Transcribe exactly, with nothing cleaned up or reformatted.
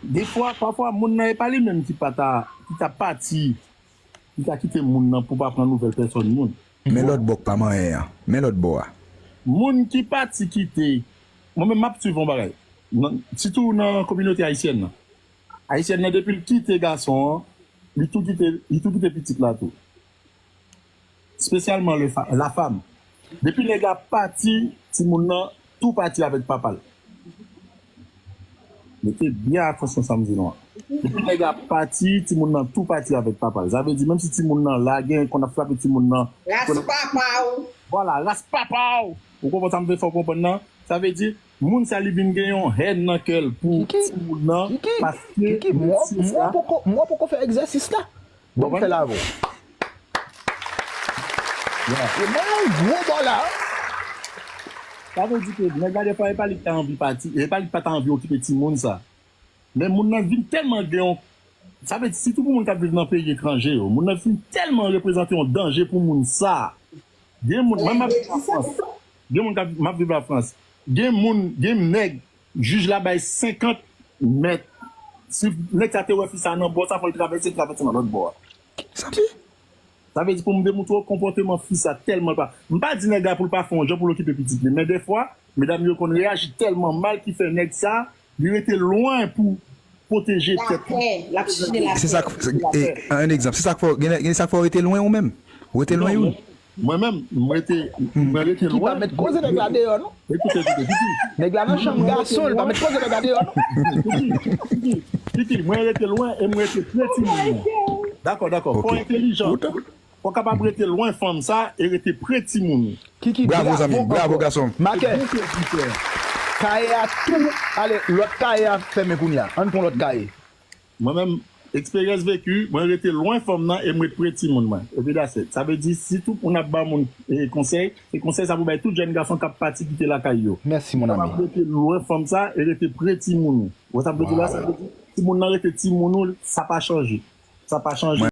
Defwa, pafwa, moun nan e pa li menm ki pa ta, ki ta pati, ki ta kite moun nan pou pa pran nouvèl pèsòn moun. Men lòt bò k pa manyen an. Men lòt bò a. Moun ki pati kite, mwen menm m ap swiv yon bagay. Nan, sitou nan kominote ayisyèn nan. Ayisyèn nan, depi l kite gason an, li tou kite, li tou kite pitit la tou. Espesyalman le fa, la femme. Depi nèg la pati, timoun nan tou pati avèk papa l. Mete byen atansyon sa m di nou an. Depi nèg la pati, timoun nan tou pati avèk papa l. Sa vle di, menm si timoun nan la, gen konn ap frape timoun nan. Ras papa w. Vwala, ras papa w. Ou konprann sa m vle fè w konprann nan? Sa vle di, moun sa li vin gen yon hèn nan kè l pou timoun nan, paske mesye sa. Mwen poko, mwen poko fè egzèsis la. Bon, m fè l avè w. E mwen yon gwo bò la. Sa vle di ke nèg la defwa e pa li ki ta anvi pati, e pa li ki pa ta anvi okipe timoun sa. Men moun nan vin tèlman gen yon, sa vle di sitou pou moun k ap viv nan peyi etranje yo, moun nan vin tèlman reprezante yon danje pou moun sa. Gen moun, mwen m ap viv an Frans. Gen moun k ap, m ap viv an Frans. Gen moun, gen nèg, jij la bay senkant mèt. Si nèg sa te wè fi sa nan bò sa, fò l travèse, l travèse nan lòt bò a. Sa m di. Sa vle di pou m demoutre w konpòteman fi sa tèlman pa. M pa di nèg la pou l pa fè yon jan pou l okipe pitit li, men defwa, medam yo konn reyaji tèlman mal ki fè nèg sa, li rete lwen pou pwoteje tèt li. Lapè, l ap chèche lapè. Se sa k, e, an egzanp, se sa k fè, gen, gen sa k fè w rete lwen ou menm. Ou rete lwen youn. Mwen menm, m rete, mwen rete lwen. Ki pa mèt koze nèg la deyò, non? Ekoute, ekoute, Kiki. Nèg la nan chanm gason, li pa mèt koze nèg la deyò, non? Kiki, Kiki, Kiki, mwen rete lwen e mwen rete pre timoun mwen. Dakò, dakò. Fò w entèlijan. Fò w kapab rete lwen fanm sa e rete pre timoun ou. Kiki, bravo, zanmi m. Bravo, gason m. Makè. Kaye a tou, ale, lòt kaye a fèmen kounye a. Ann pran lòt kaye. Mwen menm, eksperyans veki, mwen rete lwen fanm nan e mwen ret pre timoun mwen. Epi that's it. Sa vle di, si tout moun ap ba moun, e, konsèy, e konsèy sa pou bay tout jèn gason k ap pati kite lakay yo. Mèsi, mon ami. Rete lwen fanm sa e rete pre timoun ou. Ou wè sa m vle di la? Sa vle di, timoun nan rete timoun ou, sa pa chanje. Sa pa chanje.